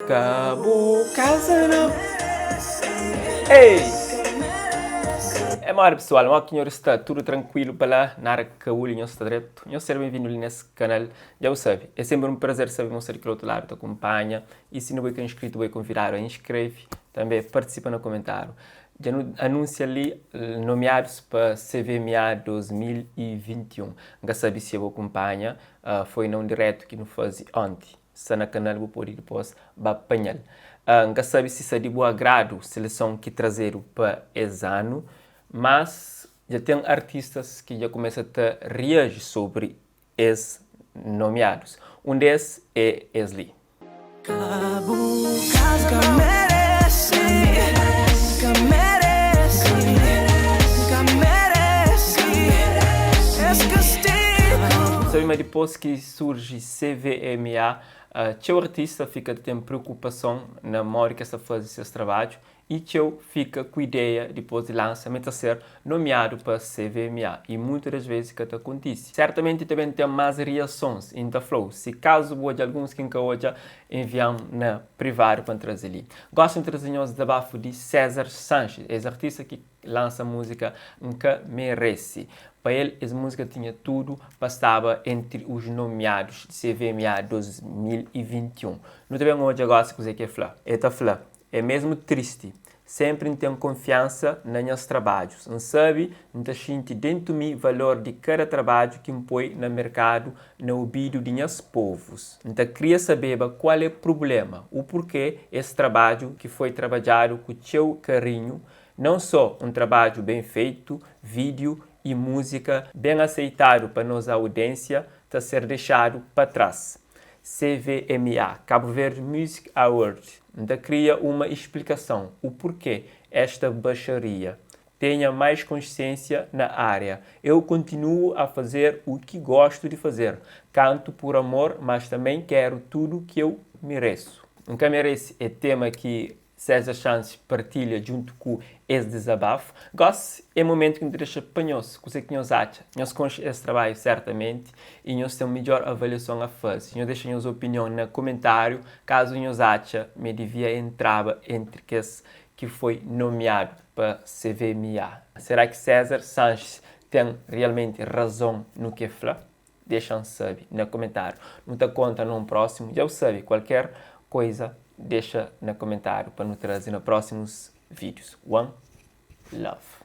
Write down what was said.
Ka bu kaza nau Ei! É modi pesoal, mo ki nhor sta? Tudu trankuilu pa la? Nada kauli, nhos sta dretu? Nhos ser benvindu li nes kanal. Dja bu sabe, é senpri un prazer sabe ma bu sta di kel otu ladu ta kunpanha. I si nu bai ka inscritu, bu é konvidadu a inskreve. Tanbe partisipa na komentariu. Dja nu anunsia li nomiadus pa CVMA 2021. N ka sabe si bu kunpanha, foi na un diretu ki nu faze onti. Sta na kanal bu pode dipos ba panhal. N ka sabe si sta di bu agradu seleson ki trazedu pa es anu, mas dja ten artistas ki dja kumesa ta riaji sobri es nomiadus. Un des é es li. Ka bu kaza ka merese ka merese ka merese es kastigu. Sabe ma dipos ki surji CVMA, txeu artista fika ta ten preokupason na modi ki es ta faze ses trabadju i txeu fika ku ideia dipôs di lansa ma el ta ser nomiadu pa CVMA i muitu des vezes ka ta kontise. Sertamenti ta ben ten más riasons i N ta fla-u si kazu bu odja alguns ki N ka odja envia-m na privadu pa N traze li. Gosi N traze nhos dizabafu di César Sanches, es artista ki lansa múzika N ka merese. Pa el, es múzika tinha tudu pa staba entri os nomiadus di CVMA 2021. Nu ta ben odja gosi kuzê ki el fla. El ta fla, É mesmu tristi. Sénpri N ten konfiansa na nhas trabadjus. N sabe, N ta xinti déntu mi valor di kada trabadju ki N poi na merkadu na obidu di nhas povus. N ta kria sabeba kual é prubléma, u purkê es trabadju ki foi trabadjadu ku txeu karinhu, Não só um trabadju bem feito, vídeo e música bem aceitado pa nos audiência ta ser dexadu pa trás. CVMA, Cabo Verde Music Award, N ta kria uma explicação o porquê esta baixaria. Tenha mais consciência na área. Eu continuo a fazer o que gosto de fazer. Canto por amor, mas também quero tudo que eu mereço. N ka merece é tema ki César Chances partilha djuntu ku es dizabafu. Gosi é momentu ki nu ta dexa pa nhos kuzê ki nhos atxa. Nhos konxe es trabadju sertamenti i nhos ten midjor avaliason a faze. Nhos dexa nhos opinion na komentáriu kazu nhos atxa ma e divia entraba entri kes ki foi nomiadu pa CVMA. Será ki César Sanches ten realmenti razon nu ki e fla? Dexa-m sabe na komentáriu. Nu ta konta na un prósimu. Dja bu sabe, kualker koiza dexa na komentáriu pa nu traze na prósimus vídius. One love.